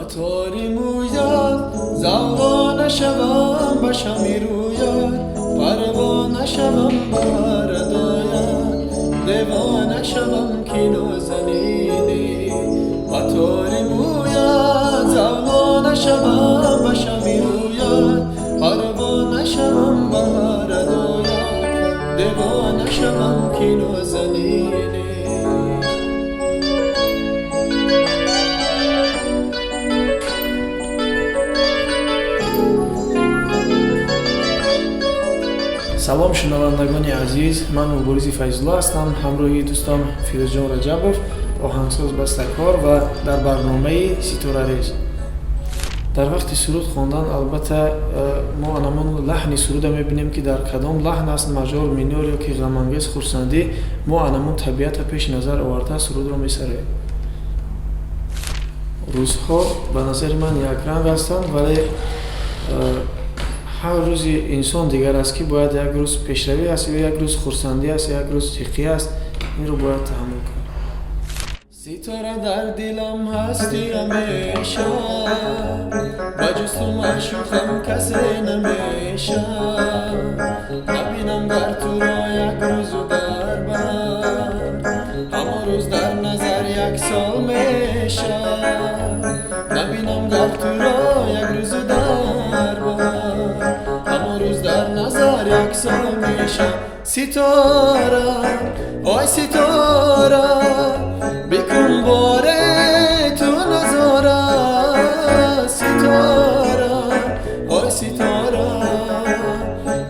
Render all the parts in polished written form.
Ба тори мӯят завло нашавам, ба шами рӯят парво нашавам, ба радоят девона шавам, ки нозанинӣ. Ба тори мӯят завло нашавам, ба шами рӯят парво нашавам, ба радоят девона шавам, ки нозанинӣ. Салом, шунавандагони азиз, ман Муборизи Файзулло ҳастам, ҳамроҳи дӯстам Фирӯзҷон Раҷабов, оҳангсоз, бастакор, ва дар барномаи Ситорарез. Дар вақти суруд хондан, албатта, мо анамон лаҳни суруда мебинем, ки дар кадом лаҳн аст: мажор, минор ё ки ғамангез, хурсандӣ. Мо анамон табиата пеши назар оварда сурудро месароем. Рӯзҳо ба назари ман якранг ҳастанд, вале ҳар рӯзи инсон дигар аст, ки бояд як рӯз пешравӣ аст ё як рӯз хурсандӣ аст, як рӯз зиқӣ аст, инро бояд таҳаммул кард. Ситора, дар дилам ҳастӣ ҳамеша, ба ҷуз ту маъшуқам касе намеша. Набинам гар туро як рӯзу дар бар, ҳамон рӯз дар назар як сол меша. Набинам гар туро як рӯзу дар бар, ҳамон рӯз дар назар як сол меша. Ситора, ой ситора, бикун боре ту назора. Ситора, ой ситора,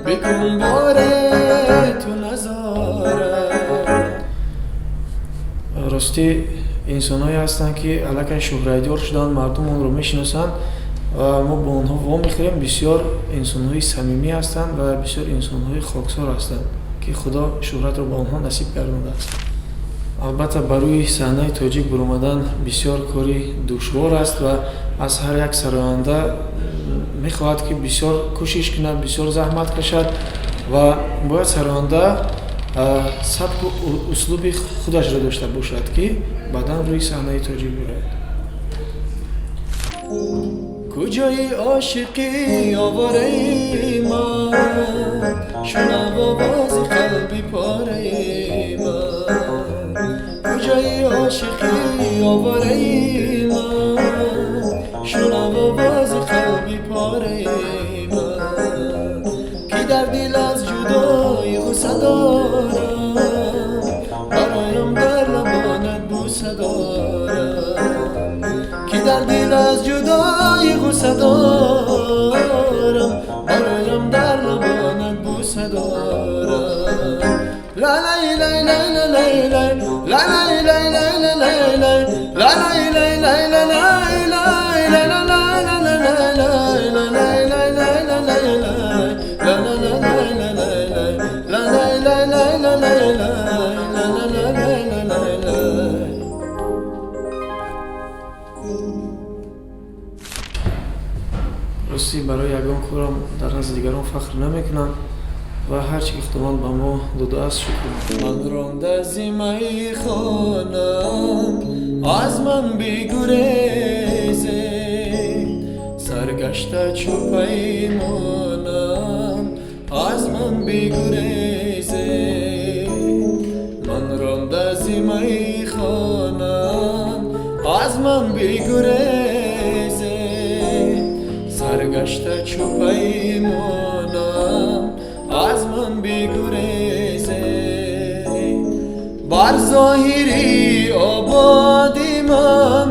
бикун боре ту назора. Ростӣ, инсонҳое ҳастанд, ки аллакай шӯҳратёр шуданд, мардум онро мешиносанд ва мо бо онҳо вомехӯрем. Бисёр инсонҳои самимӣ ҳастанд ва бисёр инсонҳои хоксор ҳастанд, ки Худо шӯҳратро ба онҳо насиб гардондааст. Албатта, ба рӯи саҳнаи тоҷик баромадан бисёр кори душвор аст ва аз ҳар як сароянда мехоҳад, ки бисёр кӯшиш кунад, бисёр заҳмат кашад ва бояд сароянда сабку услуби худашро дошта бошад, ки баъдан рӯи саҳнаи тоҷик бирояд. Куҷои ошиқӣ, овораи ман, шунав овози қалби пораи ман. Куҷои ошиқӣ, овораи ман, шунав овози қалби пораи ман, ки дар дил аз ҷудоӣ ғусса дорам, бароям дар лабонат бӯса дорам. Ки дар дил аз ҷудоӣ ғусса дорам, бароям дар лабонат бӯса дорам. ла лай лай лай ла лай лай ла лай лай лай ла лай лай ла лай лай лай ла лай лай ла ла ла ла ла лай лай ла лай лай лай ла лай лай ла ла ла лай ла лай лай ла лай лай лай ла лай лай ла ла ла лай ла лай лай. Ростӣ, барои ягон корам дар назди дигарон фахр намекунам ва ҳар чи ки Худованд ба мо додааст, шукр. Ман ронда зи майхонам, аз ман бигурезед, саргашта чу паймонам, аз ман бигурезед. Ман ронда зи майхонам, аз ман бигурезед, саргашта чу паймонам, аз ман бигурезед. Бар зоҳири ободи ман.